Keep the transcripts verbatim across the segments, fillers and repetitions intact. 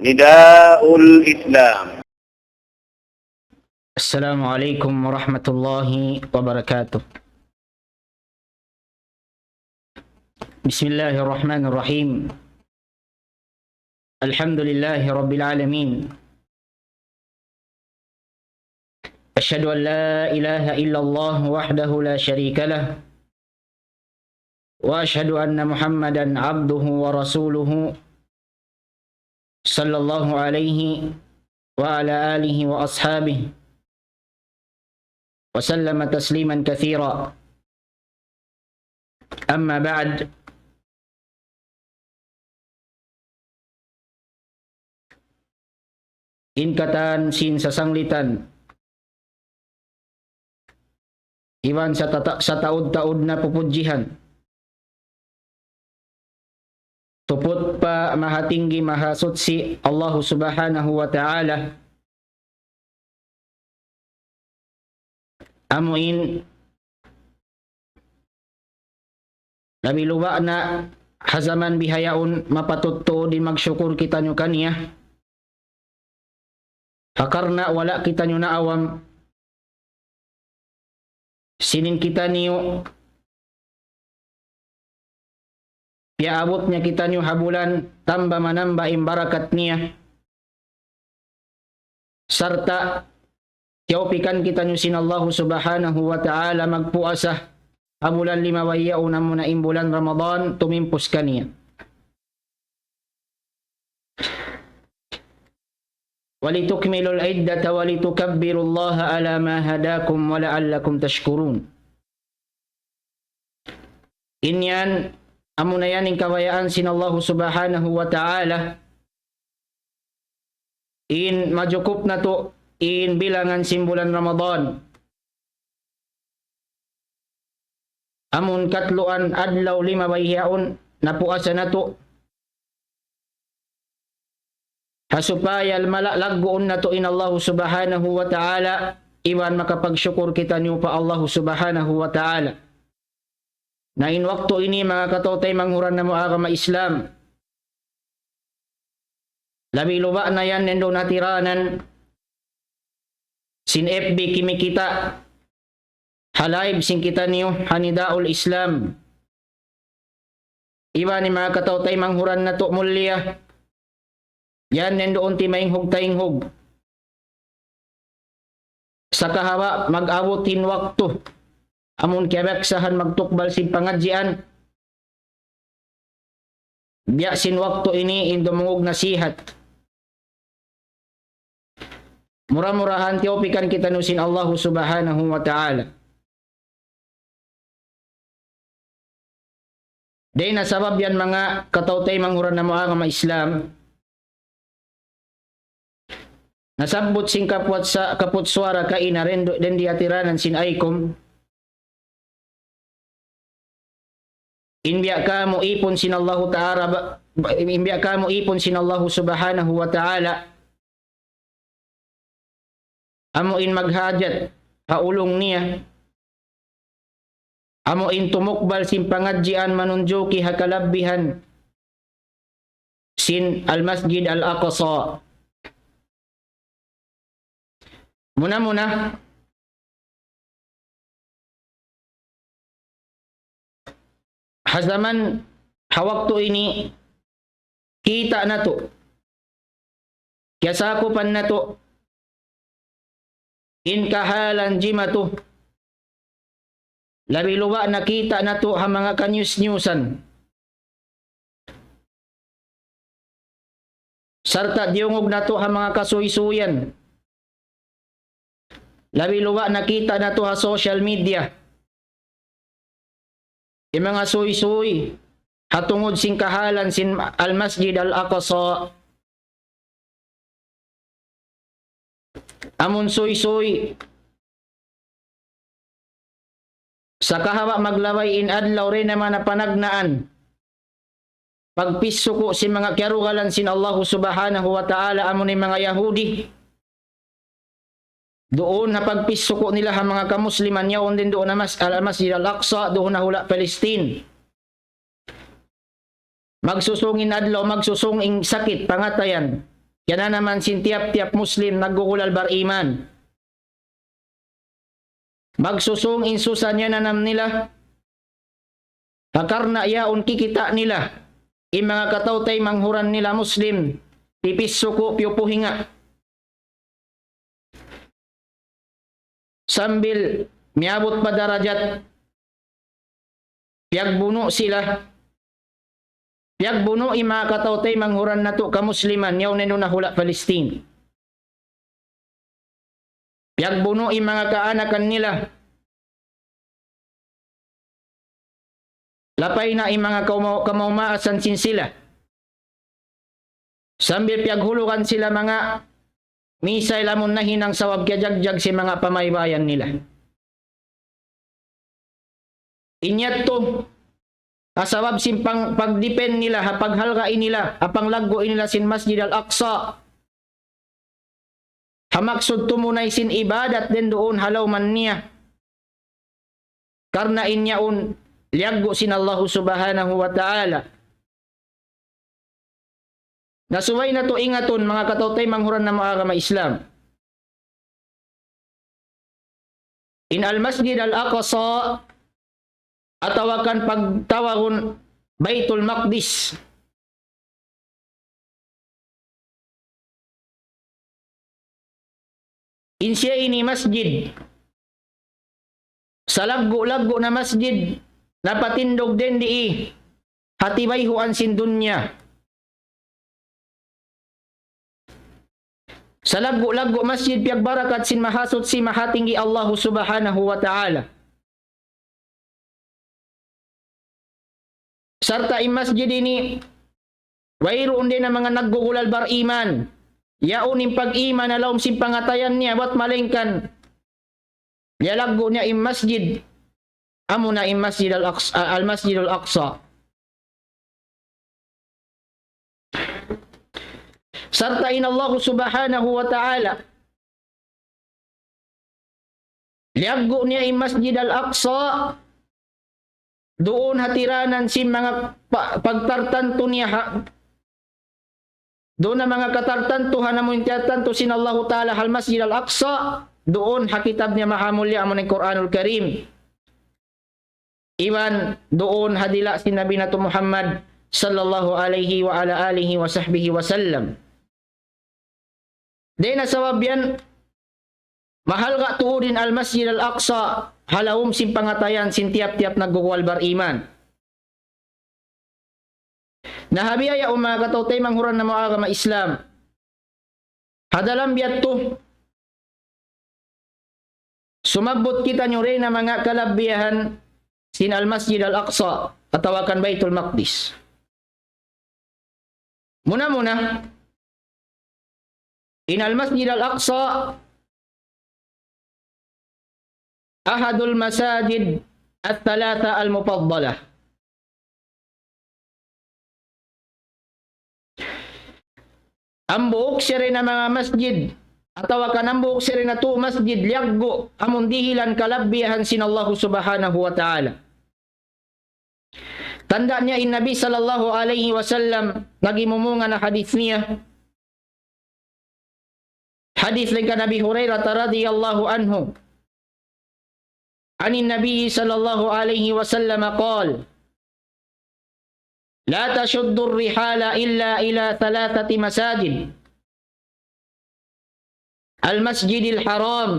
نداء الإسلام. السلام عليكم ورحمة الله وبركاته. بسم الله الرحمن الرحيم. الحمد لله رب العالمين. أشهد أن لا إله إلا الله وحده لا شريك له، وأشهد أن محمدا عبده ورسوله، صلى الله عليه وعلى آله وأصحابه وسلم تسليما كثيرا. أما بعد، in katan sin sasanglitan, iban sa tata-, sataud-taud na pupudjihan, tuput pa Mahatinggi Mahasuchi Allahu Subhanahu wa Ta'ala, amu in labi-labi na ha jaman bihaun mapatut tuud in magsukur kitaniyu kaniya. Ha karna' wala' kitaniyu naawam sin in kitaniyu piyaabut niya kitaniyu ha bulan, tamba manamba in barakat niya. Sarta' tiyawpikan kitaniyu sin Allahu Subhanahu wa Ta'ala magpuasa ha bulan limabay yaun, amuna in bulan Ramadan, tumimpus kaniya. ولتكملوا العدة ولتكبروا الله على ما هداكم ولعلكم تشكرون. In yan, amuna yan in kabayaan sin Allahu Subhanahu wa Ta'ala, in majukup natu' in bilangan sin bulan Ramadan. Amun katluan adlaw limabay yaun napuasa natu'. Ha supaya mala-, lagguun natu' in Allahu Subhanahu wa Ta'ala, iban makapagsukur kitaniyu pa Allahu Subhanahu wa Ta'ala. Na in waktu ini, manga kataw-taymanghuran namu' agama Islam, labi-labi na yan nindung natiranan sin F B kimikita', ha live sin kitaniyu, ha Nidaul Islam. Iban in manga kataw-taymanghuran natu' mulia, yan nindung timainghug-tainghug. Sakahawa mag-abut in waktu, amun kiyabaksahan magtukbal sin pangadjian, biya' sin waktu ini in dumungug nasihat. Mura-murahan tiyawpikan kitaniyu sin Allahu Subhanahu wa Ta'ala. Dayn ha sabab yan manga kataw-taymanghuran namu' agama Islam, nasabbut sin kaput sa-, kaput suwara kaina rendu-, dindi atiranan sin aykum. In biya' kamu ipun sin Allahu Ta'ala ba-, ba-, in biya' kamu ipun sin Allahu Subhanahu wa Ta'ala, amu in maghajat ha ulung niya, amu in tumukbal sin pangadjian manunjuki ha kalabbihan sin Al-Masjid Al-Aqsa. Muna-muna, ha jaman, ha waktu ini, kita' natu', kiyasakupan natu', in kahalan jimatu, labi-labi na kita' natu' ha manga kanyus-nyusan. Sarta' diyungug natu' ha manga kasuysuyan. Labi-labi na kita' natu' ha social media. In manga suysuy, ha tungud sin kahalan sin Al-Masjid Al-Aqsa. Amun suysuy, sakahawa maglabay in adlaw dayn ha manga panagnaan, pagpisuku' sin manga kiyarugalan sin Allahu Subhanahu wa Ta'ala, amun in manga Yahudi. Duun ha pagpisuku' nila ha manga kamusliman yaun didtu ha mas-, Al-Masjid Al-Aqsa, duun ha hula' Palestine. Magsusung in adlaw, magsusung in sakit, pangatayan. Yan na naman sin tiyap-tiyap Muslim naggugulal bar-iman. Magsusung in susa niyananam nila. Ha karna' yaun kikita' nila in manga kataw-taymanghuran nila Muslim, pipis suku', piyupuhinga. Sambil miyabut pa darajat, piyagbunu' sila. Piyagbunu' in manga kataw-taymanghuran natu' kamusliman, yaun na ha hula' Palestine. Piyagbunu' in manga kaanakan nila. Lapay na in manga kauma-, kamaumaasan sin sila. Sambil piyaghulugan sila manga missile amun nahinang sabab kiyajagjag sin manga pamaybayan nila. In yadtu, ha sabab sin pang-, pag-defend nila, ha paghalga' nila, ha panglaggu' nila sin Masjid Al-Aqsa. Ha maksud tumunay sin ibadat dayn duun ha lawm niya. Karna' in yaun liyaggu' sin Allahu Subhanahu wa Ta'ala. Na subay natu' ingatun, manga kataw-taymanghuran namu' agama Islam. In Al-Masjid Al-Aqsa, atawa kan pagtawagun Baitul Maqdis. In siya ini masjid, salaggu'-laggu' na masjid, napatindug dayn di ha tibayhuan sin dunya. Salaggu'-laggu' masjid piyagbarakat sin Mahasuchi Mahatinggi Allahu Subhanahu wa Ta'ala. Sarta' in masjid ini, wayruun dayn ha manga naggugulal bar-iman. Yaun in pag-iman ha lawm sin pangatayan niya, bat malaingkan liyalaggu' niya in masjid, amuna in Masjid Al-Aqsa, Al-Masjid Al-Aqsa. Sarta' in Allahu Subhanahu wa Ta'ala, liyaggu' niya in Masjid Al-Aqsa, duun ha tiranan sin manga pa-, pagtartantu niya ha, duun na manga katartantuhan amun tiyartantu sin Allahu Ta'ala ha Masjid Al-Aqsa, duun ha kitab niya mahamulya amun Qur'anul Karim. Iban duun ha dila' sin Nabi natu' Muhammad sallallahu alayhi wa ala alihi wa sahbihi wa sallam. Dayn ha sabab yan, mahalga' tuud in Al-Masjid Al-Aqsa ha lawm sin pangatayan sin tiyap-tiyap naggugulal bar-iman. Na ha biya' yaun, manga kataw-taymanghuran namu' agama Islam, ha dalam biya' yadtu, sumabbut kitaniyu dayn ha manga kalabbiyahan sin Al-Masjid Al-Aqsa atawa kan Baitul Maqdis. Muna-muna, in Al-Masjid Al-Aqsa أحد المساجد الثلاثة المفضلة. Hambuuk siya dayn ha manga masjid, atawa kan hambuuk siya dayn ha tū masjid liyaggu' amun dihilan kalabbiyahan sin Allahu Subhanahu wa Ta'ala. Tanda' niya in Nabi sallallahu alayhi wa sallam, naghimumungan ha hadith niya. Hadith dayn kan Abi Hurairah radiyallahu anhu. عن النبي صلى الله عليه وسلم قال: لا تشدوا الرحال إلا إلى ثلاثة مساجد: المسجد الحرام،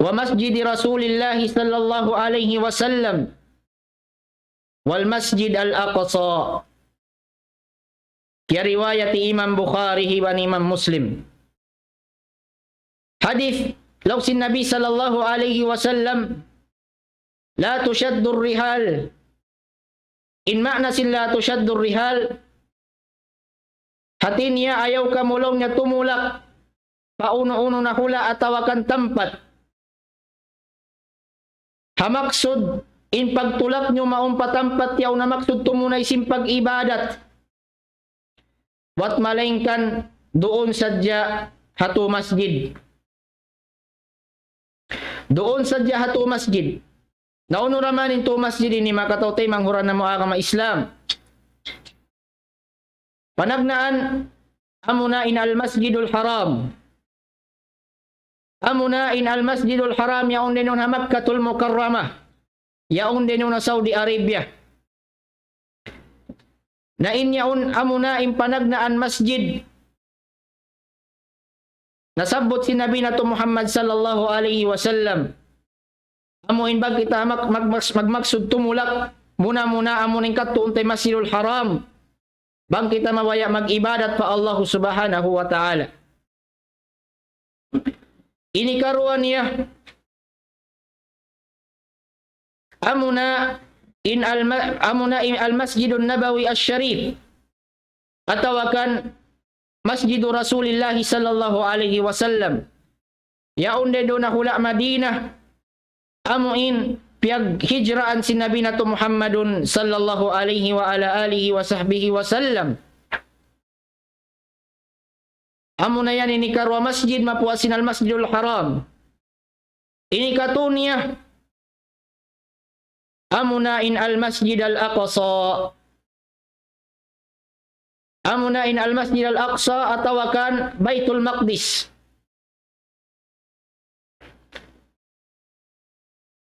ومسجد رسول الله صلى الله عليه وسلم، والمسجد الأقصى. Kiyariwayat hi Imam Bukhari iban Imam Muslim. Hadith, laung sin Nabi sallallahu alayhi wa sallam, لا تشدوا الرحال. In maana sin لا تشدوا الرحال, hati niya ayaw kamu laung niya tumulak pa unu-unu na hula' atawa kan tampat. Ha maksud, in pagtulak niyu mawn pa tampat yaun ha maksud tumunay sin pag-ibadat. Bat malaingkan duun sadja ha tū masjid. Duun sadja ha tū masjid. Na unu ra man in tū masjid ini, manga kataw-taymanghuran namu' agama Islam? Panagnaan, amuna in Al-Masjidul Haram. Amuna in Al-Masjidul Haram, yaun dayn duun ha Makkatul Mukarramah. Yaun dayn duun ha Saudi Arabia. Na in yaun amuna in panagnaan masjid nasabbut sin Nabi natu' Muhammad sallallahu alayhi wasallam. Amu in bang kita mag-, mag-, mag-, magmaksud tumulak, muna-muna amu in katuun ta Masjidul Haram. Bang kita mabaya' mag-ibadat pa Allah Subhanahu wa Ta'ala. Ini karuwa niya, amuna in al-, amuna in Al-Masjidun Nabawi Asy-Syarif, atawa kan Masjidu Rasulillah sallallahu alayhi wasallam. Yaun dayn duun ha hula' Madinah, amu in piyaghijraan sin Nabi natu' Muhammadun sallallahu alayhi wa ala alihi wa sahbihi wasallam. Amuna yan ini karuwa masjid mapuas sin Al-Masjidul Haram. Ini katu niya, amuna in Al-Masjid Al-Aqsa. Amuna in Al-Masjid Al-Aqsa atawa kan Baitul Maqdis.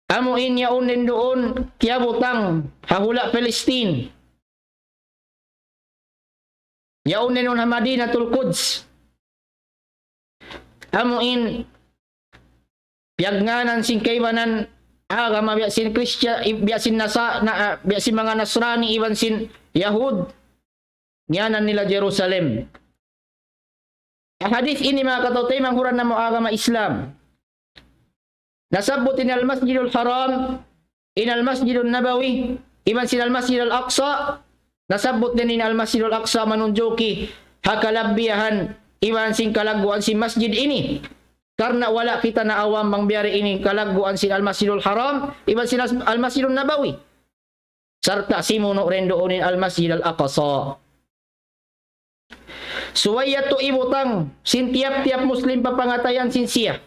Amu in yaun dayn duun kiyabutang ha hula' Palestine. Yaun dayn duun ha Madinatul Quds. Amu in piyagngānan sin kaibanan agama biya' sin Kristiyan, biya' sin Nasa-, na, ah, biya' sin manga Nasrani iban sin Yahud. Ngānan nila Jerusalem. Hadith ini manga kataw-taymanghuran namu' agama Islam. Nasabbut in Al-Masjidul Haram, in Al-Masjidun Nabawi, iban sin Al-Masjid Al-Aqsa, nasabbut dayn in Al-Masjidul Aqsa manunjuki ha kalabbiyahan iban sin kalagguan sin masjid ini. Karna' wala' kita naawam bang biya' diin in kalagguan sin Al-Masjidul Haram, iban sin Al-, Al-Masjidun Nabawi. Sarta' simunu' dayn duun in Al-Masjid Al-Aqsa. Subay yadtu ibutang sin tiyap-tiyap Muslim pa pangatayan sin siya.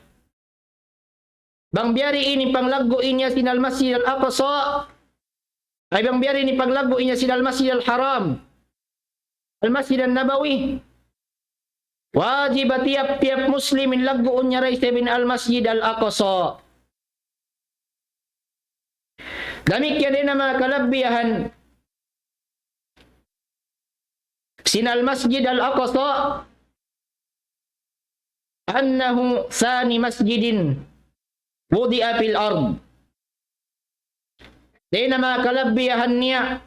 Bang biya' diin in panglaggu' niya sin Al-Masjid Al-Aqsa, ay bang biya' diin in panglaggu' niya sin Al-Masjid Al-Haram, Al-Masjid An-Nabawi. Wajib ha tiyap-tiyap Muslim in lagguun niya da isab in Al-Masjid Al-Aqsa. Damikkiyan dayn ha manga kalabbiyahan sin Al-Masjid Al-Aqsa, أنه ثاني مسجد وضع في الأرض. Dayn ha manga kalabbiyahan niya,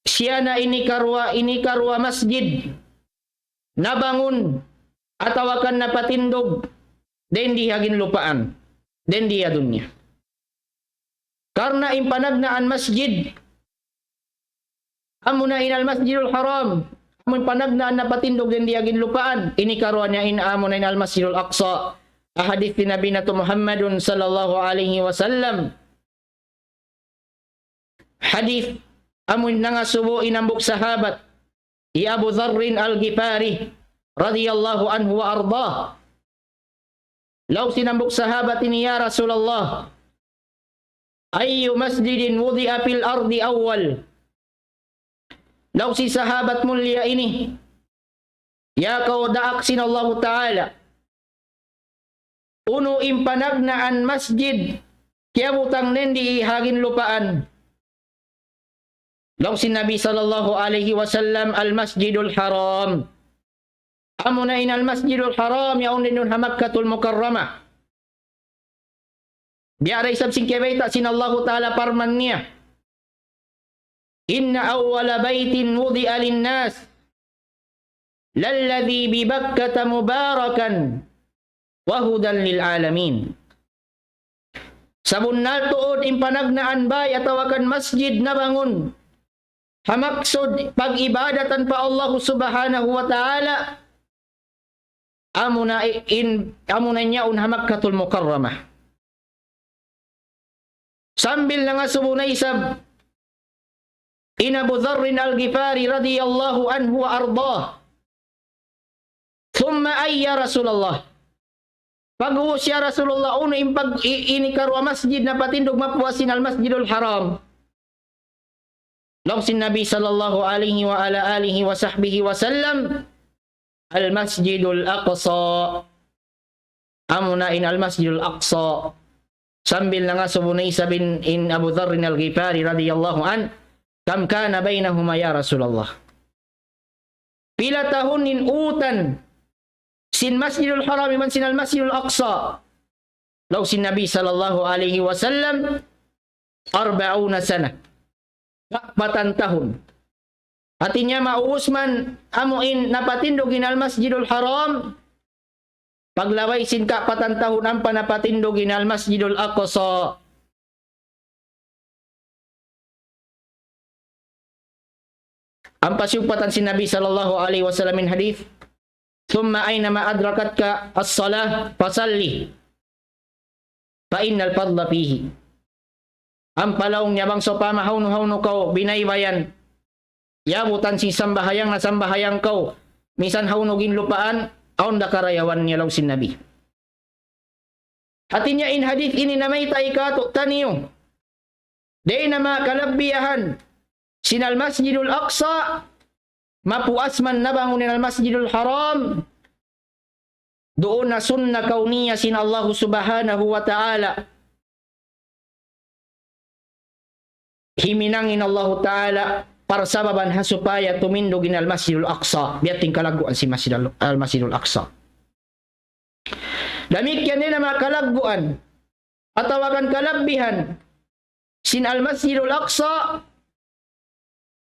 siya na ini karuwa, ini karuwa masjid nabangun atawa kan napatindug dayn di ha ginlupaan, dayn di ha dunya. Karna' in panagnaan masjid, amuna in Al-Masjidul Haram, amu in panagnaan napatindug dayn di ha ginlupaan, ini karuwa niya in amuna in Al-Masjidul Aqsa. Ha hadith sin Nabi natu' Muhammadun sallallahu alayhi wasallam. Hadith amu in nangasubu in hambuuk sahabat, hi Abu Dharrin Al-Ghifari, radiyallahu anhu wa ardah. Laung sin hambuuk sahabat ini, "Ya Rasulullah, أي مسجد وضع في الأرض أول؟" Laung sin sahabat mulia ini, "Ya kaw daak sin Allahu Ta'ala, unu in panagnaan masjid kiyabutang dayn di ha ginlupaan?" Laung sin Nabi sallallahu alayhi wasallam, "Al-Masjidul Haram." Amuna in Al-Masjidul Haram, yaun dayn duun ha Makkatul Mukarramah. Biya' da isab sin kiyabayta' sin Allahu Ta'ala parman niya, إن أول بيت وضع للناس للذي ببكة مباركا وهدى للعالمين. Sabunnal tuud in panagnaan bay atawa kan masjid nabangun ha maksud pag-ibadatan pa Allah Subhanahu wa Ta'ala, amuna in, amuna in yaun ha Makkatul Mukarramah. Sambil nangasubu na isab in Abu Dharrin Al-Ghifari radiyallahu anhu wa ardah. ثم أي يا رسول الله؟ Pag'ubus, "Ya Rasulullah, unu in pag-, i-, ini karuwa masjid napatindug mapuas sin Al-Masjidul Haram?" Laung sin Nabi sallallahu alayhi wa ala alihi wa sahbihi wa sallam, Al-Masjidul Aqsa. Amuna in Al-Masjidul Aqsa. Sambil nangasubu na isab in, in Abu Dharrin Al-Ghifari radiyallahu anhu, كم كان بينهما يا رسول الله؟ Pila tahun in utan sin Masjidul Haram iban sin Al-Masjidul Aqsa? Laung sin Nabi sallallahu alayhi wa sallam, أربعون سنة. Kapatan tahun. Hati niya maubus man amu in napatindug in Al-Masjidul Haram, paglabay sin kapatan tahun ampa napatindug in Al-Masjidul Aqsa. Ampa siyugpatan sin Nabi sallallahu alayhi wa sallam in hadith, ثم أينما أدركتك الصلاة فصل فإن الفضل فيه. Ampa laung niya bang sawpama hawnu-hawnu kaw binaybayan, yabutan sin sambahayang na sambahayang kaw, misan hawnu ginlupaan, awn da karayawan niya laung sin Nabi. Hati niya in hadith ini namayta' kātu'niyu. Dayn ha manga kalabbiyahan sin Al-Masjidul Aqsa, mapuas man nabangun in Al-Masjidul Haram, duun na sunna kawniya sin Allahu Subhanahu wa Ta'ala. Himinang in Allahu Ta'ala parsababan ha supaya tumindug in Al-Masjidul Aqsa. Biya' ha yan in kalagguan sin Masjid Al-, Al-Masjidul Aqsa. Damikkiyan in manga kalagguan atawa kan kalabbihan sin Al-Masjidul Aqsa,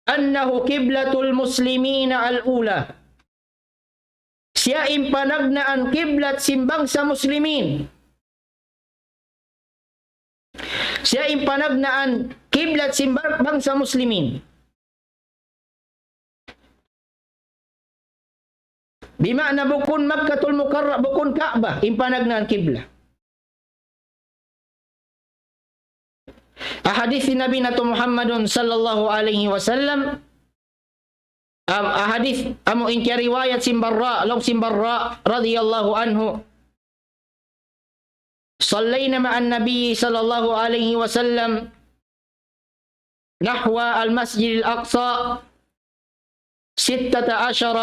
أنه قبلة المسلمين الأولى. Siya in panagnaan kiblat sin bangsa Muslimin. Siya in panagnaan kiblat sin ba-, bangsa Muslimin. Bima'na bukun Makkatul Mukarra-, bukun Ka'bah in panagnaan kiblat. Ha hadith sin Nabi natu' Muhammadun sallallahu alayhi wa sallam, ah, ha hadith amu in kiyariwayat sin Barra, laung sin Barra radiyallahu anhu, صلينا مع النبي صلى الله عليه وسلم نحو المسجد الأقصى ستة عشر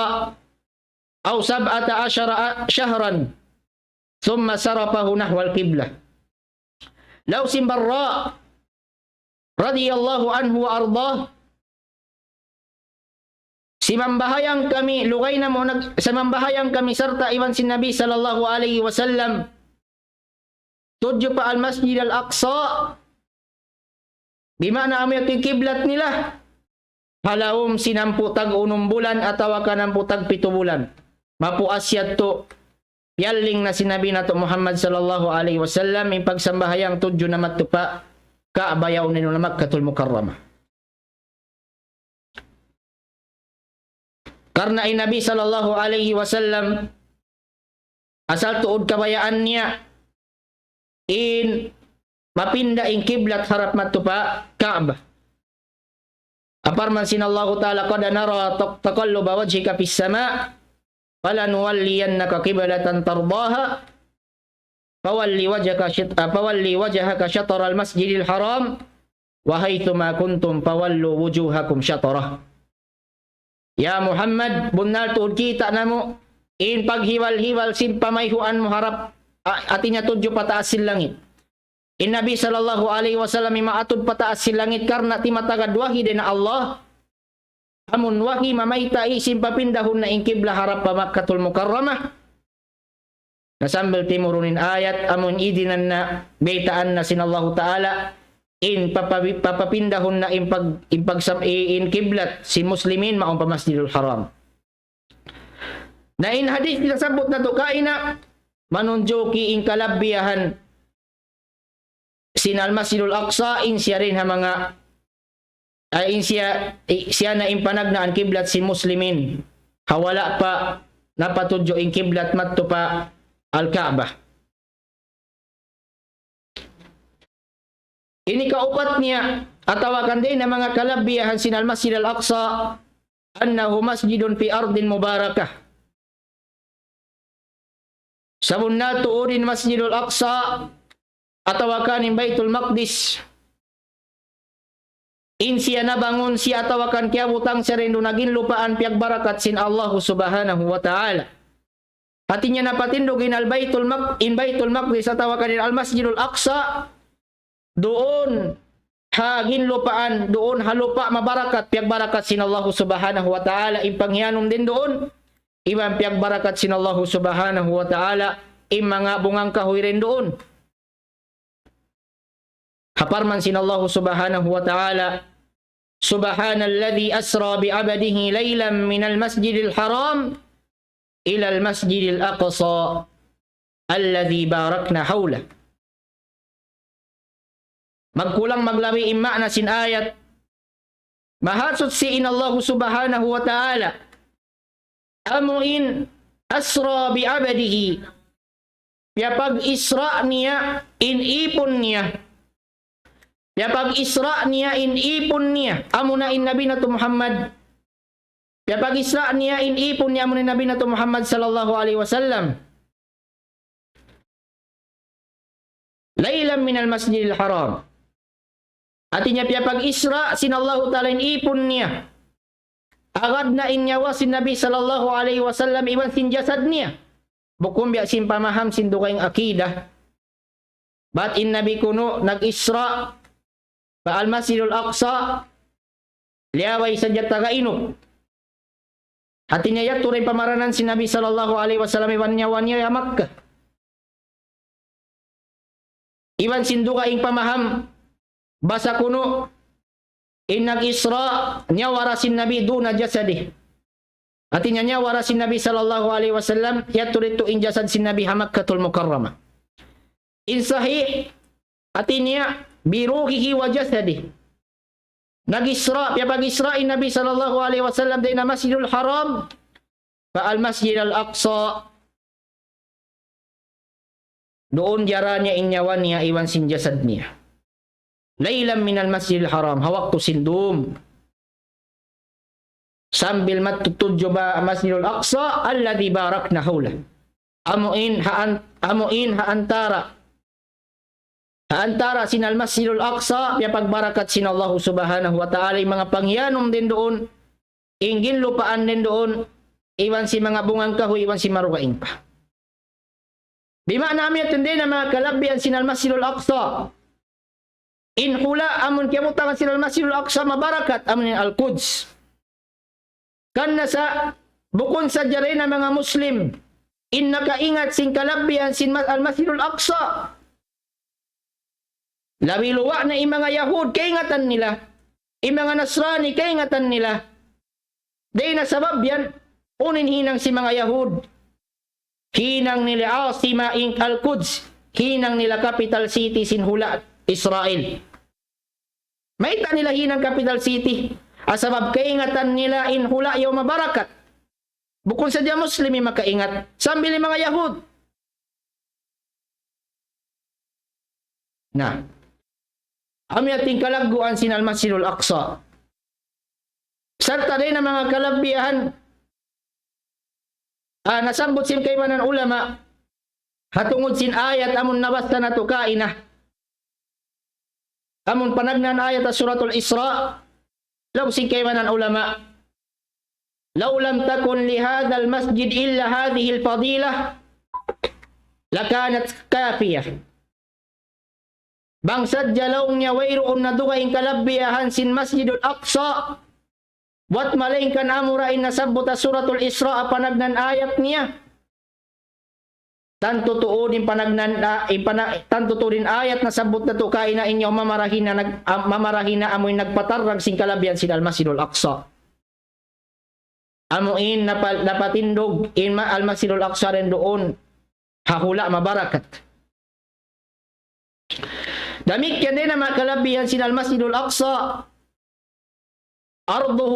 أو سبعة عشر شهرا ثم صرفه نحو القبلة. Laung sin Barra radiyallahu anhu wa ardah, simambahayang kami, lugay namu' nag-, simambahayang kami sarta' iban sin Nabi sallallahu alayhi wa sallam tudju pa Al-Masjid Al-Aqsa, bima'na amu yadtu in kiblat nila, ha lawm sin hangpu' tag-unum bulan atawa kan hangpu' tagpitu bulan. Mapuas yadtu, piyalling na sin Nabi natu' Muhammad sallallahu alayhi wa sallam in pagsambahayang tudju na madtu pa Ka'bah yaun na Makkatul Mukarramah. Karna' in Nabi sallallahu alayhi wa sallam, asal tuud kabayaan niya in mapinda in kiblat harap madtu pa Ka'bah. Parman sin Allahu Ta'ala, قد نرى تق-، تقلب وجهك في السماء فلنولينك قبلة ترضاها فول وجهك شط-، فول وجهك شطر المسجد الحرام وحيث ما كنتم فولوا وجوهكم شطره. Ya Muhammad, bunnal tuud kita' namu' in paghiwal-hiwal sin pamayhuan mu harap, a-, hati niya tudju pataas sin langit. In Nabi sallallahu alayhi wa sallam imaatud pataas sin langit karna' timatagad wahi dayn ha Allah. Amun wahi mamayta' sin papindahun na in kibla harap pa Makkatul Mukarramah. Na sambil timurun in ayat, amun idinan na baytaan na sin Allahu Ta'ala, in papawi-, papapindahun na in pag-, in pagsam-, i-, in kiblat sin Muslimin mawn pa Masjidul Haram. Na in hadith nasabbut natu' kaina, manunjuki in kalabbiyahan sin Al-Masjidul Aqsa, in siya dayn ha manga, ah, in siya, i-, siya na in panagnaan kiblat sin Muslimin. Ha wala' pa napatudju in kiblat madtu pa Al-Ka'bah. Ini kaupat niya, atawa kan dayn ha manga kalabbiyahan sin Al-Masjid Al-Aqsa, أنه مسجد في أرض مباركة. Sabunnal tuud in Masjidul Aqsa, atawa kan in Baitul Maqdis, In siya nabangun siya atawa kan kiyabutang siya dayn duun ha ginlupaan piyagbarakat sin Allahu Subhanahu wa Ta'ala. Hati niya napatindug in Al-Baytul Maq-, in Baytul Maqdis atawa kan in Al-Masjidul Aqsa, duun ha ginlupaan, duun ha lupa' mabarakat, piyagbarakat sin Allahu Subhanahu wa Ta'ala, in panghiyanum dayn duun, iban piyagbarakat sin Allahu Subhanahu wa Ta'ala, in manga bungang kahuy dayn duun. Ha parman sin Allahu Subhanahu wa Ta'ala, سبحان الذي أسرى بعبده ليلا من المسجد الحرام إلى المسجد الأقصى الذي باركنا حوله. Magkulang maglabi in ma'na sin ayat. Mahasuchi in Allahu Subhanahu wa Ta'ala. Amu in أسرى بعبده. Piyapag-Isra niya in īpun niya. Piyapag-Isra niya in īpun niya. Amuna in Nabi natu' Muhammad. Piyapag-Isra niya in īpun niya, amuna in Nabi natu' Muhammad sallallahu alayhi wasallam. ليلا من المسجد الحرام. Hati niya piyapag-Isra sin Allahu Ta'ala in īpun niya. Agad na in nyawa sin Nabi sallallahu alayhi wasallam iban sin jasad niya. Bukun biya' sin pamaham sin dugaing akida. Bat in Nabi kunu' nag-Isra pa Al-Masjidul Aqsa, liyaway sadja taga inuk. Hati niya yadtu da in pamaranan sin Nabi sallallahu alayhi wasallam iban nyawa niya ha Makkah. Iban sin dugaing pamaham, basa kunu', in nag-Isra, nyawa da sin Nabi دون جسده. Hati niya nyawa da sin Nabi sallallahu alayhi wasallam, yadtu da in jasad sin Nabi ha Makkatul Mukarramah. In sahih, hati niya, بروحه وجسده. Nag-Isra, piyapag-Isra in Nabi sallallahu alayhi wasallam dayn ha Masjidul Haram pa Al-Masjid Al-Aqsa. Duun diyara niya in nyawa niya iban sin jasad niya. ليلا من المسجد الحرام, ha waktu sin dum. Sambil matutudju pa Masjidul Aqsa, الذي باركنا حوله. Amu in ha an-, amu in ha antara. Ha antara sin Al-Masjidul Aqsa, piyapagbarakat sin Allahu Subhanahu wa Ta'ala, in manga pangyanum dayn duun, in ginlupaan dayn duun, iban sin manga bungang kahuy, iban sin marugaing pa. Bima'na amu yadtu in dayn ha manga kalabihan sin Al-Masjidul Aqsa. In hula' amun kiyabutangan sin Al-Masjidul Aqsa mabarakat amun in Al-Quds. Karna' sa' bukun sadja dayn ha manga Muslim in nakaingat sin kalabihan sin ma-, Al-Masjidul Aqsa. Labi luwa' na in manga Yahud, kaingatan nila. In manga Nasrani, kaingatan nila. Dayn ha sabab yan, unu in hinang sin manga Yahud. Hinang nila asima in Al-Quds, hinang nila capital city sin hula' Israel. Mayta' nila hinang capital city? Ha sabab kaingatan nila in hula' yaun mabarakat. Bukun sadja Muslim in makaingat, sambil in manga Yahud. Na. Amu yadtu in kalagguan sin Al-Masjidul Aqsa. Sarta' dayn ha manga kalabihan, ah, nasabbut sin kaibanan ulama, ha tungud sin ayat amun nabassa natu' kaina. Amun panagnaan ayat ha Suratul Isra, laung sin kaibanan ulama, لو لم تكن لهذا المسجد إلا هذه الفضيلة لكانت كافية. Bang sadja laung niya wayruun na dugaing kalabihan sin Masjidul Aqsa, buwat malaingkan amura in nasabbut ha Suratul Isra ha panagnaan ayat niya. Tantu tuud in panagnaan, ah, in pana-, tantu tuud in ayat nasabbut natu' kaina in yaun mamarahi na nag-, ah, mamarahi na amu in nagpatarrag sin kalabihan sin Al-Masjidul Aqsa. Amu in napa-, napatindug in ma-, Al-Masjidul Aqsa dayn duun ha hula' mabarakat. Damikkiyan dayn ha manga kalabihan sin Al-Masjidul Aqsa, أرضه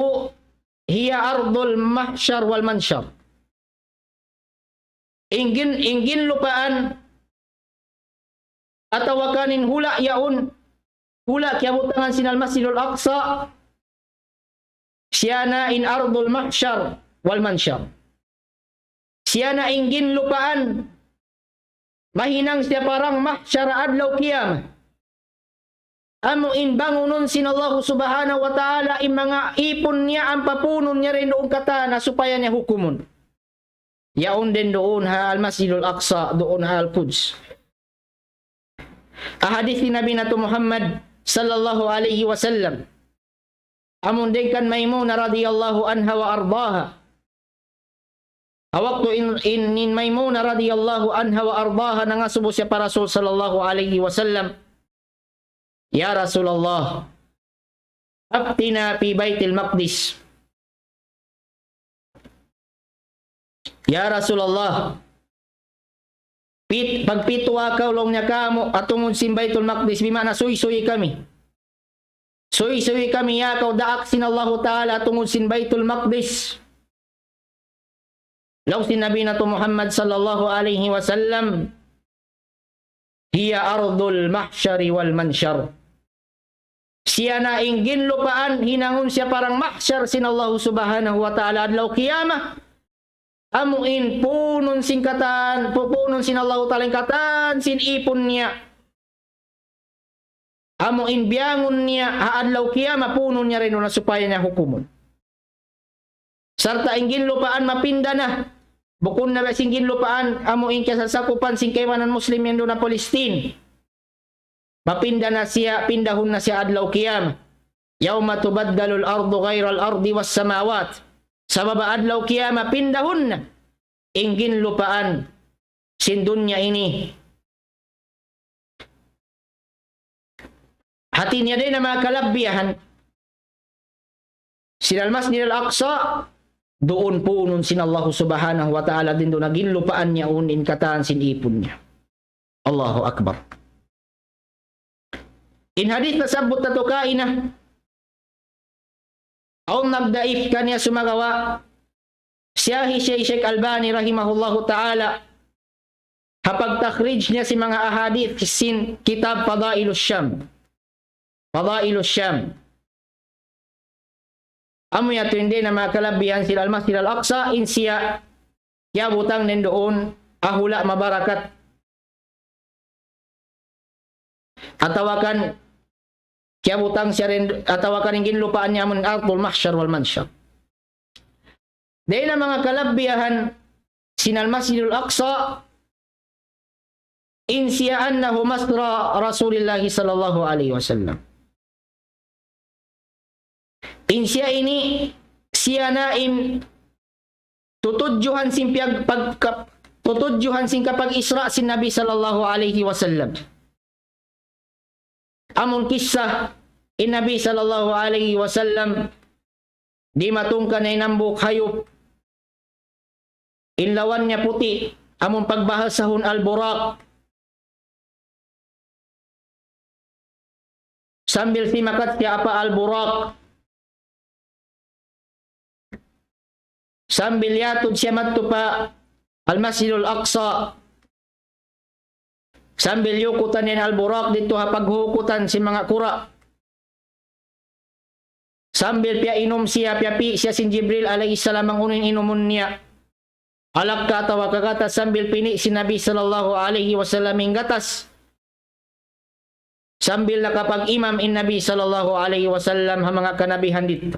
هي أرض المحشر والمنشر. In gin-, in ginlupaan atawa kan in hula' yaun, hula' kiyabutangan sin Al-Masjidul Aqsa, siya na in أرض المحشر والمنشر. Siya na in ginlupaan, mahinang siya parang mahsyar adlaw qiyamah. Amu in bangunun sin Allahu Subhanahu wa Ta'ala in manga īpun niya, ampa pūnun niya dayn duun katan, ha supaya niya hukumun. Yaun dayn duun ha Al-Masjidul Aqsa, duun ha Al-Quds. Ha hadith ni Nabi natu' Muhammad sallallahu alayhi wasallam. Amun dayn kan Maymuna radiyallahu anha wa ardaha. Ha waktu in, in, in Maymuna radiyallahu anha wa ardaha nangasubu siya pa Rasul sallallahu alayhi wasallam, "Ya Rasulullah, أفتنا في بيت المقدس." "Ya Rasulullah, pit-, pagpitwa kaw laung niya kāmu' ha tungud sin Baytul Maqdis, bima'na suysuyi kami. Suysuyi kami ya kaw daak sin Allahu Ta'ala ha tungud sin Baytul Maqdis." Laung sin Nabi natu' Muhammad sallallahu alayhi wasallam, "هي أرض المحشر والمنشر." Siya na in ginlupaan, hinangun siya parang mahshar sin Allahu Subhanahu wa Ta'ala adlaw qiyamah. Amu in pūnun sin katan, pu-, pūnun sin Allahu Ta'ala in katan sin īpun niya. Amu in biyangun niya ha adlaw qiyamah, pūnun niya dayn duun supaya niya hukumun. Sarta' in ginlupaan mapinda na. Bukun na ba sin ginlupaan, amu in kasasakupan sin kaibanan Muslim yan duun ha Palestine. Mapinda na siya, pindahun na siya adlaw qiyamah. يوم تبدل الأرض غير الأرض والسماوات. Sabab adlaw qiyamah pindahun na in ginlupaan sin dunya ini. Hati niya dayn ha manga kalabbihan sin Al-Masjid Al-Aqsa, duun pūnun sin Allahu Subhanahu wa Ta'ala dayn duun ha ginlupaan niya yaun in katan sin īpun niya. Allahu Akbar. In hadith nasabbut natu' kaina, awn nagdaif kaniya sumagawa', siya hi Shaykh, Shaykh Albani rahimahullahu ta'ala, ha pagtakhrij niya sin manga ahadith sin kitab Fadailus Sham. Fadailus Sham. Amu yadtu in dayn ha manga kalabbihan sin Al-Masjid Al-Aqsa, in siya kiyabutang dayn duun ha hula' mabarakat. Atawa kan kiyabutang siya dayn, atawa kan in ginlupaan niya amun Ardul Mahshar wal Manshar. Dayn ha manga kalabbihan sin Al-Masjidul Aqsa, in siya أنه مصرع رسول الله صلى الله عليه وسلم. In siya ini, siya na in tutudjuhan sin piyag-, pag-, kap-, tutudjuhan sin kapag-Isra sin Nabi sallallahu alayhi wasallam. Amun kissa, in Nabi sallallahu alayhi wasallam, dimatung kaniya in hambuuk hayup. In lawan niya puti', amun pagbahasahun Al-Buraq. Sambil simakat siya pa Al-Buraq. Sambil yatud siya madtu pa Al-Masjidul Aqsa. Sambil yukutan niya in Al-Buraq didtu ha paghukutan sin manga kura'. Sambil piyainum siya, piyapi' siya sin Jibril alayhi salam bang unu in inumun niya. Alakka atawa kagatas, sambil pini' sin Nabi sallallahu alayhi wasallam in gatas. Sambil nakapag-imam in Nabi sallallahu alayhi wasallam ha manga kanabihan didtu.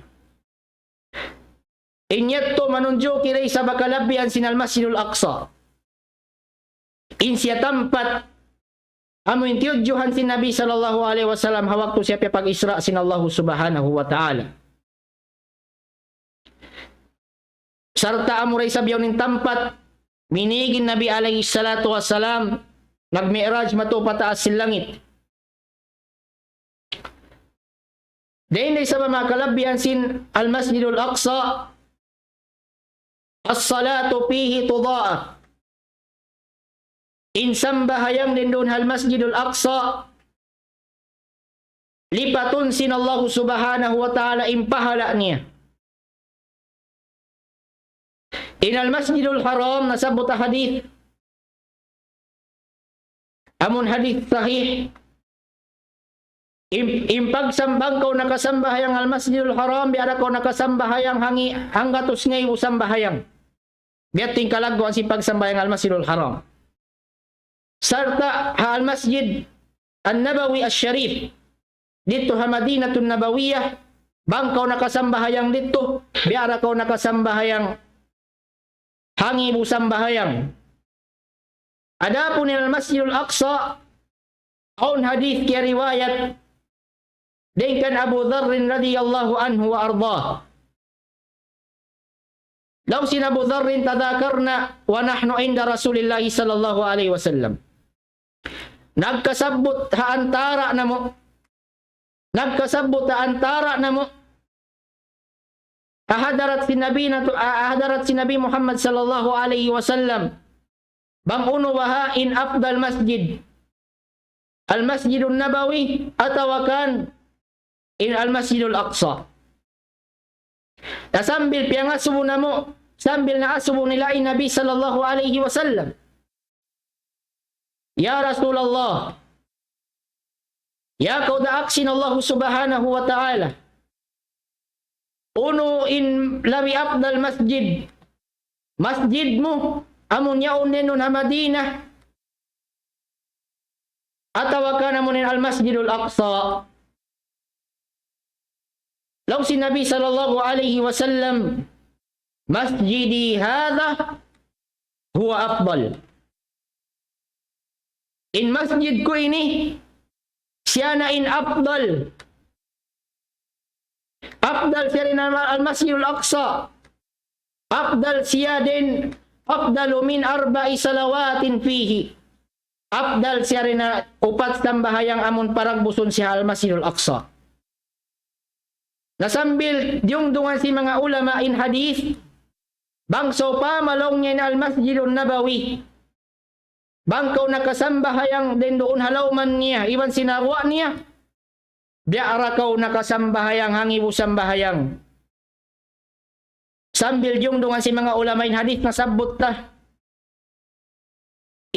In yadtu manunjuki da isab ha kalabbihan sin Al-Masjidul Aqsa. In siya tampat amu in tiyudjuhan sin Nabi sallallahu alayhi wasallam ha waktu siya piyapag-Isra sin Allahu Subhanahu wa Ta'ala. Sarta' amu da isab yaun in tampat minīg in Nabi alayhi salatu wassalam, nag-mi'raj madtu pataas sin langit. Dayn da isab ha manga kalabbihan sin Al-Masjidul Aqsa, الصلاة فيه تضاعف. In sambahayang dayn duun ha Al-Masjidul Aqsa, lipatun sin Allahu Subhanahu wa Ta'ala in pahala' niya. In Al-Masjidul Haram, nasabbut ha hadith, amun hadith sahih, in, in pagsambahayang kaw nakasambahayang Al-Masjidul Haram, biya' da kaw nakasambahayang hangi-, hanggatus ngaibu sambahayang. Biya' ha yan in kalagguan sin pagsambahayang Al-Masjidul Haram. Sarta' ha Al-Masjid An-Nabawi Ash-Sharif. didtu ha Madinatun Nabawiyah, bang kaw nakasambahayang didtu, biya' da kaw nakasambahayang hangibu sambahayang. Adapun in Al-Masjidul Aqsa, awn hadith kiyariwayat dayn kan Abu Dharrin radiyallahu anhu wa ardah. Laung sin Abu Dharrin, تذاكرنا ونحن عند رسول الله صلى الله عليه وسلم. Nagkasabbut ha antara' namu'. Nagkasabbut ha antara' namu'. Ha hadarat sin Nabi natu', ha hadarat sin Nabi Muhammad sallallahu alayhi wasallam. Bang unu baha' in afdal masjid. Al-Masjidun Nabawi atawa kan in Al-Masjidul Aqsa. Na sambil piyangasubu namu', sambil naasubu nila in Nabi sallallahu alayhi wasallam. Ya Rasulullah, ya kaw daak sin Allah subhanahu wa ta'ala, unu in labi afdal masjid? Masjid mu, amun yaun didtu ha Madinah, atawa kan amun in Al-Masjidul Aqsa? Laung sin Nabi sallallahu alayhi wasallam, مسجدي هذا هو أفضل. In masjid ku ini, siya na in afdal. Afdal siya dayn Al-Masjidul Aqsa. Afdal siya dayn, أفضل من أربع صلوات فيه. Afdal siya dayn ha upat sambahayang amun paragbusun siya Al-Masjidul Aqsa. Na sambil diyungdungan sin manga ulama in hadith, bang sawpama laung niya in Al-Masjidun Nabawi, bang kaw nakasambahayang dayn duun ha lawm niya, iban sin guwa' niya, biya' da kaw nakasambahayang hangibu sambahayang. Sambil diyungdungan sin manga ulama in hadith nasabbut ta.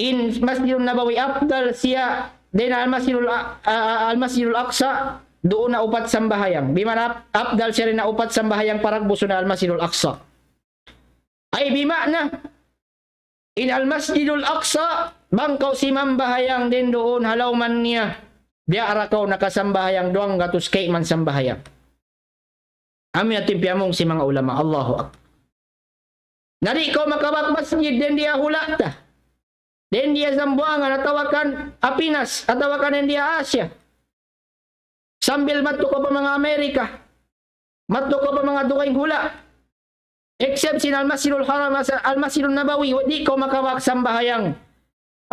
In Masjidun Nabawi afdal siya dayn ha Al-Masjidul A-, a-, a-, Al-Masjidul Aqsa, duun ha upat sambahayang. Bima'na ap-, afdal siya dayn ha upat sambahayang paragbusun ha Al-Masjidul Aqsa. Ay bima'na, in Al-Masjidul Aqsa, bang kaw simambahayang dayn duun ha lawm niya, biya' da kaw nakasambahayang duwanggatus kayman sambahayang. Amu yadtu in piyamung sin manga ulama. Allahu Akbar. Na di' kaw makabak masjid dayn di ha hula' ta, dayn di ha Zamboanga, atawa kan ha Pinas, atawa kan dayn di ha Asia. Sambil madtu kaw pa manga Amerika, madtu kaw pa manga dugaing hula'. Except sin Al-Masjidul Haram, Al-Masjidun Nabawi, di' kaw makabak sambahayang.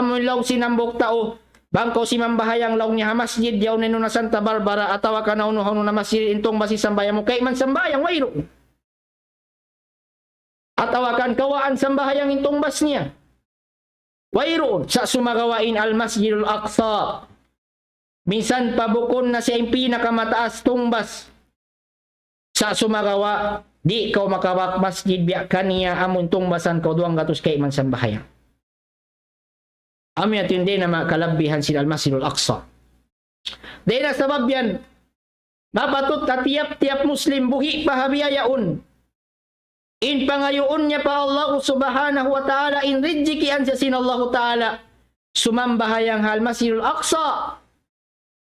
Amun laung sin hambuuk tau, bang kaw simambahayang laung niya ha masjid yaun didtu ha Santa Barbara, atawa kan hawnu-hawnu na masjid, in tungbas sambahayang mu, kayman sambahayang, wayruun. Atawa kan kawaan sambahayang in tungbas niya. Wayruun, sa' sumagawa' in Al-Masjidul Aqsa. Minsan pa bukun na siya in pinakamataas tungbas. Sa' sumagawa', di' kaw makabak masjid biya' kaniya amun tungbasan kaw duwanggatus kayman sambahayang. Amu yadtu in dayn ha manga kalabbihan sin Al-Masjidul Aqsa. Dayn ha sabab yan, mapatut ha tiyap-tiyap Muslim buhi' pa ha biya' yaun. In pangayuun niya pa Allah subhanahu wa ta'ala, in rijikian siya sin Allah ta'ala. Sumambahayang ha Al-Masjidul Aqsa.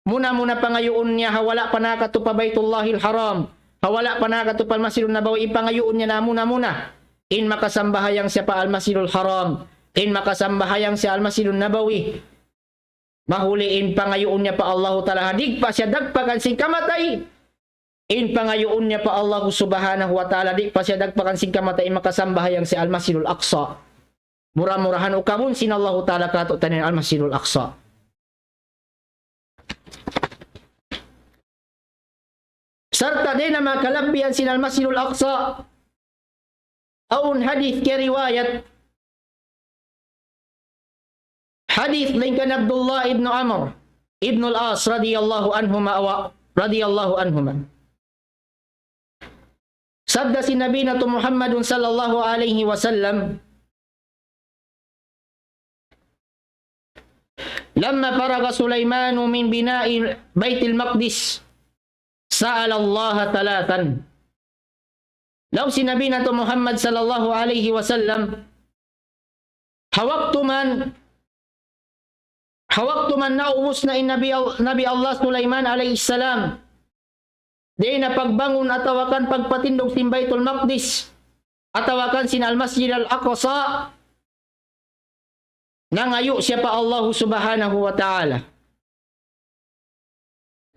Muna-muna pangayuun niya ha wala' pa nakatu pa Baytullahil Haram, ha wala' pa nakatu pa Al-Masjidun Nabawi, in pangayuun niya na muna-muna in makasambahayang siya pa Al-Masjidul Haram, in makasambahayang siya Al-Masjidun Nabawi. Mahuli in pangayuun niya pa Allahu Ta'ala, ha di' pa siya dagpakan sin kamatay. In pangayuun niya pa Allah subhanahu wa ta'ala, di' pa siya dagpakan sin kamatay, makasambahayang siya Al-Masjidul Aqsa. Mura-murahan ukabun sin Allahu Ta'ala katu'taniyu in Al-Masjidul Aqsa. Sarta' dayn ha manga kalabbihan sin Al-Masjidul Aqsa, awn hadith kiyariwayat. Hadith dayn kan Abdullah ibn Amr ibn al-As radiyallahu anhuma wa radiyallahu anhuma. Sabda sin Nabi natu' Muhammadun sallallahu alayhi wasallam, لما فرغ سليمان من بناء بيت المقدس سأل الله ثلاثا. Laung sin Nabi natu' Muhammad sallallahu alayhi wasallam, ha waktu man Ha waktu man naubus na in Nabi Al-, Nabi Allah Sulaiman alayhi salam, di' na pagbangun atawa kan pagpatindug sin Baytul Maqdis, atawa kan sin Al-Masjid Al-Aqsa, nangayu' siya pa Allah Subhanahu wa Ta'ala.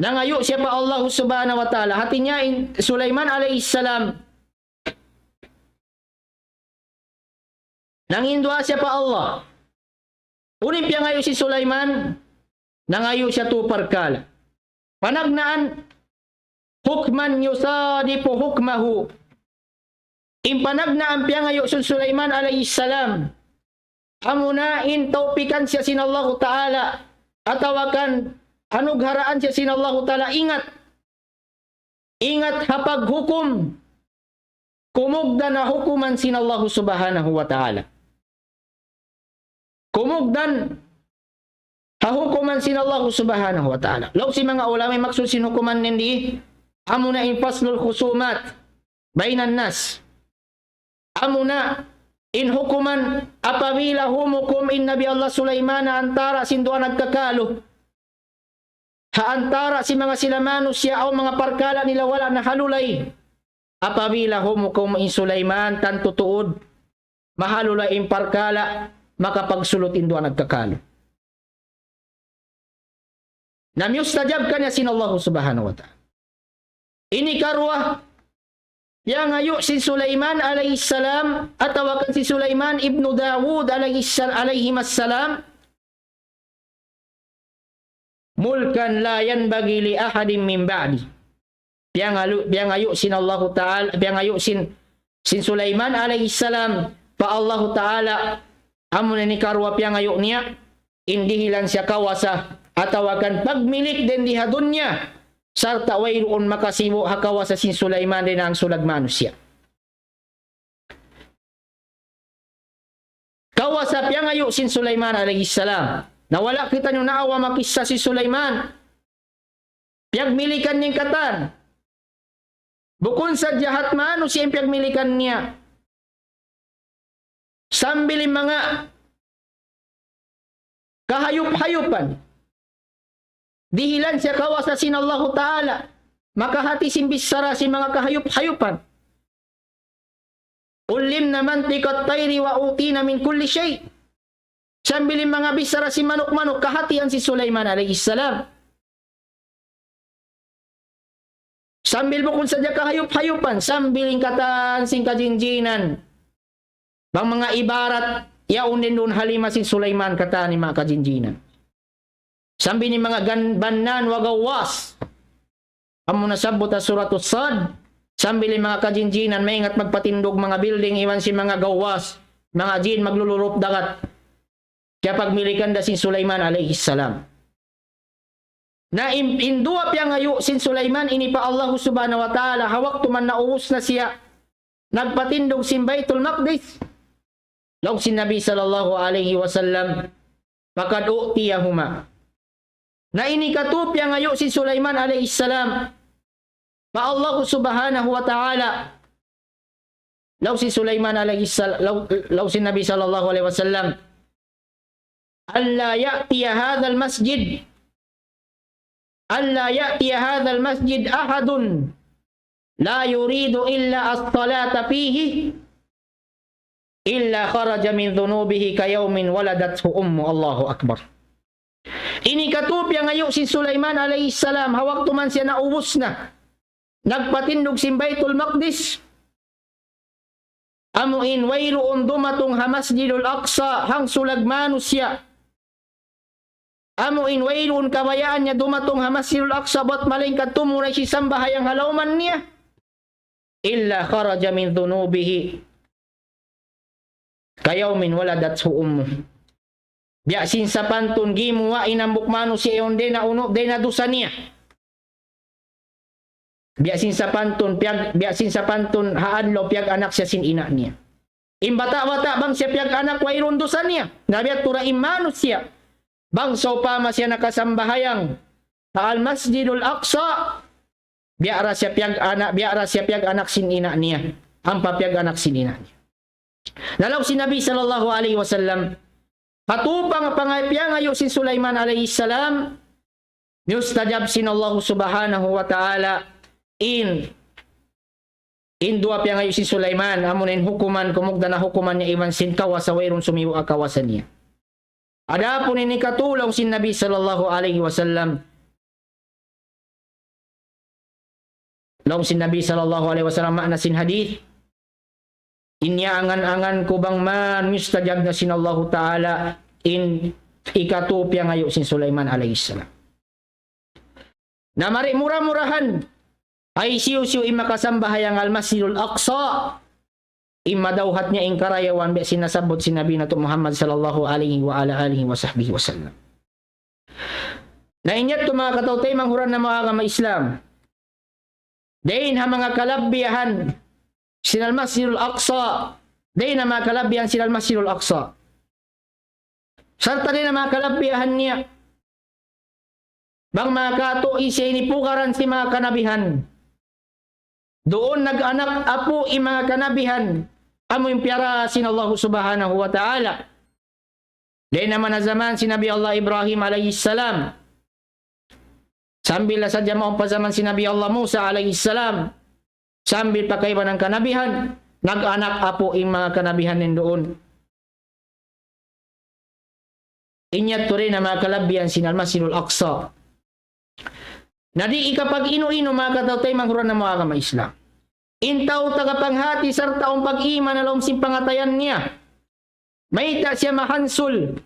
Nangayu' siya pa Allah Subhanahu wa Ta'ala. Hati niya in Sulaiman alayhi salam, nangin duwaa siya pa Allah. Unu in piyangayu' sin Sulaiman, nangayu' siya tū parkala'. Panagnaan, حكما يصادف حكمه. In panagnaan piyangayu' sin Sulaiman alayhi salam, amuna in tawpikan siya sin Allahu Ta'ala, atawa kan anugharaan siya sin Allahu Ta'ala, ingat. Ingat ha paghukum, kumugdan ha hukuman sin Allahu Subhanahu wa Ta'ala. Kumugdan ha hukuman sin Allahu Subhanahu wa Ta'ala. Laung sin manga ulama, in maksud sin hukuman niya di, amuna in فصل الخصومات بين الناس. Amuna in hukuman apabila humukum in Nabi Allah Sulaiman ha antara' sin duwa nagkakalu. Ha antara' sin manga sila manusiya' awn manga parkala' nila wala' nahalulay. Apabila humukum in Sulaiman, tantu tuud, mahalulay in parkala', makapagsulut in duwa nagkakalu. Na miyustajab kaniya sin Allah Subhanahu wa Ta'ala. Ini karuwa, piyangayu' sin Sulaiman alayhi salam, atawa kan si Sulaiman ibnu Dawud alayhi sal-, alayhima salam, ملكا لا ينبغي لأحد من بعدي. Piyangalu-, piyangayu' sin Allahu Ta'ala, piyangayu' sin, sin Sulaiman alayhi salam pa Allahu Ta'ala, amuna ini karuwa piyangayu' niya, in dihilan siya kawasa, atawa kan pagmilik dayn di ha dunya, sarta' wayruun makasibu' ha kawasa sin Sulaiman dayn ha hangsulag manusiya'. Kawasa piyangayu' sin Sulaiman alayhi salam. Na wala' kitaniyu naawa makissa sin Sulaiman. Piyagmilikan niya in katan. Bukun sadja hat manusiya' in piyagmilikan niya. Sambil in manga kahayup-hayupan. Dihilan siya kawasa sin Allahu Ta'ala. Makahati sin bichara sin manga kahayup-hayupan. علمنا منطق الطير وأوتينا من كل شيء. Sambil in manga bichara sin manuk-manuk, kahatihan sin Sulaiman alayhi salam. Sambil bukun sadja kahayup-hayupan, sambil in katan sin kajinjinan. Bang manga ibarat, yaun dayn duun ha lima sin Sulaiman katan in manga kajinjinan. Sambil in manga gan-, bannaan wa gawwas. Amu nasabbut ha Suratus Sad, sambil in manga kajinjinan maingat magpatindug manga building iban sin manga gawwas, manga jin maglulurup dagat. Kiyapagmilikan da sin Sulaiman alayhi salam. Na in, in duwa piyangayu' sin Sulaiman ini pa Allahu Subhanahu wa Ta'ala, ha waktu man naubus na siya nagpatindug sin Baytul Maqdis. Laung sin Nabi sallallahu alayhi wasallam, فقد أعطيهما. Na ini katu piyangayu' sin Sulaiman alayhi salam pa Allahu Subhanahu wa Ta'ala. Laung sin Sulaiman alayhi sal-, laung, laung sin Nabi sallallahu alayhi wasallam, ألا يأتي هذا المسجد، ألا يأتي هذا المسجد أحد لا يريد إلا الصلاة فيه إلا خرج من ذنوبه كيوم ولدته أمه. الله أكبر. Ini katu piyangayu' sin Sulaiman alayhi salam, ha waktu man siya naubus na nagpatindug sin Baytul Maqdis. Amu in wayruun dumatung ha Masjidul Aqsa hangsulag manusiya'. Amu in wayruun kabayaan niya dumatung ha Masjidul Aqsa bat malaingkan tumuray sin sambahayang ha lawman niya. إلا خرج من ذنوبه كيوم ولدته أمه. Biya' sin sapantun gimuwa' in hambuuk manusiya' yaun dayn ha unu, dayn ha dusa niya. Biya' sin sapantun, piyag-, biya' sin sapantun ha adlaw piyag-anak siya sin ina' niya. In bata'-bata' bang siya piyag-anak wayruun dusa niya. Na biya' tuud in manusiya'. Bang sawpama siya nakasambahayang ha Al-Masjidul Aqsa, biya' da siya piyag-anak, biya' da siya piyag-anak sin ina' niya. Ampa piyag-anak sin ina' niya. Na laung sin Nabi sallallahu alayhi wasallam, Katu pang-, pangay-, piyangayu' sin Sulaiman alayhi salam, miyustajab sin Allah subhanahu wa ta'ala in, in duwaa piyangayu' sin Sulaiman, amu in hukuman, kumugdan na hukuman niya iban sin kawasa, wayruun sumibu' ha kawasa niya. Adapun in hikatu laung sin Nabi sallallahu alayhi wasallam, laung sin Nabi sallallahu alayhi wasallam, maana sin hadith, in iyangan-angan ku bang man mustajab na sin Allahu Ta'ala in hikatu piyangayu' sin Sulaiman alayhi salam. Na mari mura-murahan, hisiyu-siyu in makasambahayang Al-Masjidul Aqsa, in madawhat niya in karayawan biya' sin nasabbut sin Nabi natu' Muhammad sallallahu alayhi wa ala alihi wa sahbihi wa sallam. Na in yadtu manga kataw-taymanghuran namu' agama Islam, dayn ha manga kalabbihan sin Al-Masjidul Aqsa, dayn ha manga kalabbihan sin Al-Masjidul Aqsa. Sarta' dayn ha manga kalabbihan niya, bang manga katu' siya ini pukaran sin manga kanabihan. Duun nag-anak apu' in manga kanabihan, amu in piyara sin Allah subhanahu wa ta'ala. Dayn ha manga jaman sin Nabi Allah Ibrahim alayhi salam, sambil na sadja mawn pa jaman sin Nabi Allah Musa alayhi salam, sambil pa kaibanan kanabihan, nag-anak apu' in manga kanabihan yan duun. In yadtu dayn ha manga kalabbihan sin Al-Masjidul Aqsa. Na di' hikapag-inu-inu manga kataw-taymanghuran namu' agama Islam. In tau taga panghati sarta' awn pag-iman ha lawm sin pangatayan niya. Mayta' siya mahansul.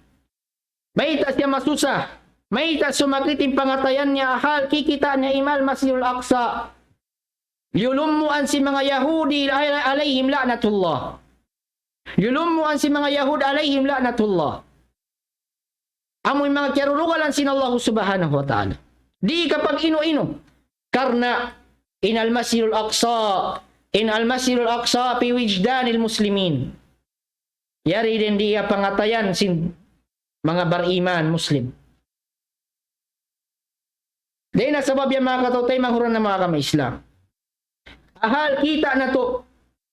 Mayta' siya masusa. Mayta' sumakit in pangatayan niya, hal kikita' niya in Al-Masjidul Aqsa. Liyulummuan sin manga Yahudi alay-, alayhim la'natullah. Liyulummuan sin manga Yahud alayhim la'natullah. Amu in manga kiyarurugalan sin Allah subhanahu wa ta'ala. Di' hikapag-inu-inu. Karna' in Al-Masjidul Aqsa, in Al-Masjidul Aqsa fi wijdanil muslimin. Yari dayn di ha pangatayan sin manga bariman Muslim. Dayn ha sabab yan manga kataw-taymanghuran namu' agama Islam. Hal kita' natu',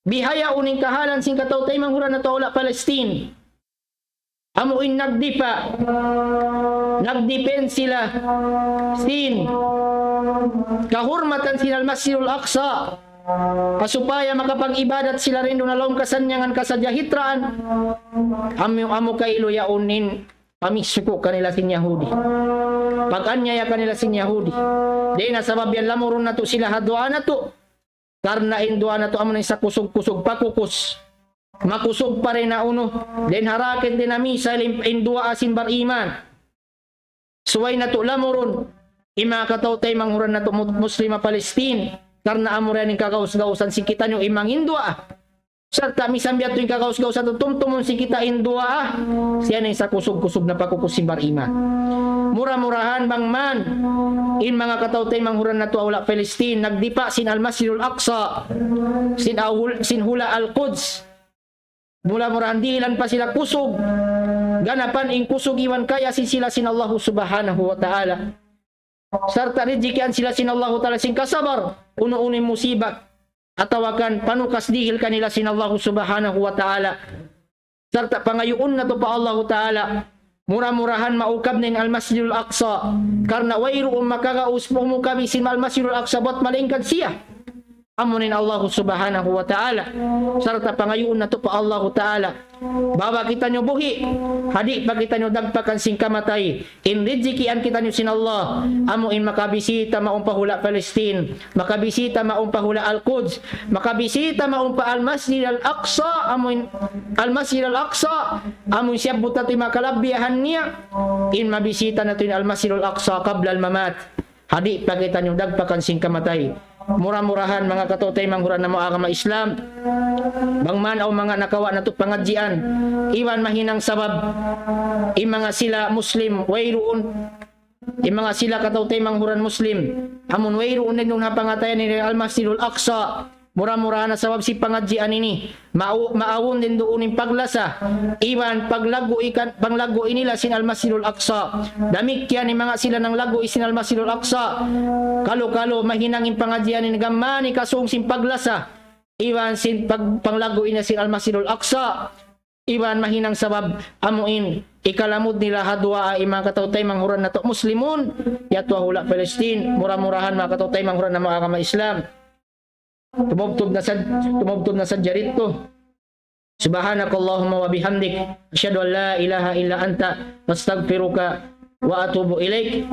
bihaun in kahalan sin kataw-taymanghuran natu' ha hula' Palestine. Amu in nagdipa, nagdipin sila sin kahurmatan sin Al-Masjidul Aqsa. Ha supaya makapag-ibadat sila dayn duun ha lawm kasannyangan kasajahitraan. Amu, amu kailu yaun in pamisuku' kanila sin Yahudi. Pag-anyaya kanila sin Yahudi. Dayn ha sabab yan lamurun natu' sila ha duwaa natu'. Karna' in duwaa natu' amu na in sakusug-kusug pakukus. Makusug pa dayn ha unu. Dayn ha rakit dayn ha misal in, in duwaa sin bariman. Subay natu' lamurun in manga kataw-taymanghuran natu' mu-, Muslim ha Palestine. Karna' amu ra yan in kagaus-gausan sin kitaniyu in manginduwaa. Sarta' misan biya' ha yan in kagaus-gausan natu' tumtumun sin kita in duwaa. Siya na in sakusug-kusug na pakukus sin bariman. Mura-murahan bang man in manga kataw-taymanghuran natu' ha hula' Palestine, nagdipa sin Al-Masjidul Aqsa, sin ahul-, sin hula' Al-Quds. Mura-murahan dihilan pa sila kusug. Ganapan in kusug iban kaya sin sila sin Allahu subhanahu wa ta'ala. Sarta' rijikian sila sin Allahu ta'ala sin kasabar. Unu-unu in musiba. Atawa kan panukas dihil kanila sin Allahu subhanahu wa ta'ala. Sarta' pangayuun natu' pa Allahu ta'ala. Mura-murahan maukab na in Al-Masjidul Aqsa. Karna' wayruun makagaus pumukabi sin Al-Masjidul Aqsa bat malaingkan siya. Amu na in Allahu subhanahu wa ta'ala. Sarta' pangayuun natu' pa Allahu ta'ala. Bang kitaniyu buhi', ha di' pa kitaniyu dagpakan sin kamatay. In rijikian kitaniyu sin Allah. Amu in makabisita mawn pa hula' Palestine. Makabisita mawn pa hula' Al-Quds. Makabisita mawn pa Al-Masjid Al-Aqsa. Amu in Al-Masjid Al-Aqsa. Amu in siyabbut natu' in manga kalabbihan niya. In mabisita natu' in Al-Masjid Al-Aqsa qabla al-mamat. Ha di' pa kitaniyu dagpakan sin kamatay. Mura-murahan manga kataw-taymanghuran namu' agama Islam. Bang man awn manga nakawa' natu' pangadjian. Iban mahinang sabab. In manga sila Muslim, wayruun. In manga sila kataw-taymanghuran Muslim. Amun wayruun na duun ha pangatayan in Al-Masjidul Aqsa. Mura-murahan na sabab sin pangadjian ini, mau-, maawun dayn duun in paglasa, iban paglaggu' ikan, panglaggu' nila sin Al-Masjidul Aqsa. Damikkiyan in manga sila nanglaggu' sin Al-Masjidul Aqsa. Kalu-kalu mahinang in pangadjian ini gam mayan kasung sin paglasa, iban sin pag-, panglaggu' nila sin Al-Masjidul Aqsa. Iban mahinang sabab amuin ikalamud nila ha duwaa in manga kataw-taymanghuran natu' Muslimun, yadtu ha hula' Palestine, mura-murahan manga kataw-taymanghuran namu' agama Islam. Tumubtub na sad, tumubtub na sadja didtu. سبحانك اللهم وبحمدك، أشهد أن لا إله إلا أنت، أستغفرك وأتوب إليك.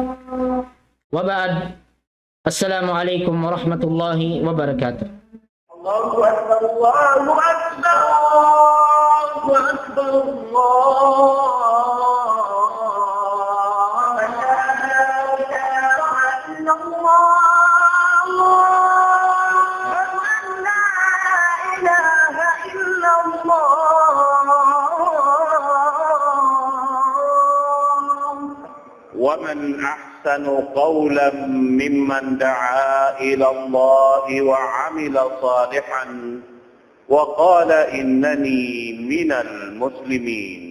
وبعد، السلام عليكم ورحمة الله وبركاته. الله أكبر، الله أكبر، الله أكبر، الله أكبر. لا إله إلا الله. أشهد أن لا إله إلا الله. ومن أحسن قولا ممن دعا إلى الله وعمل صالحا وقال إنني من المسلمين.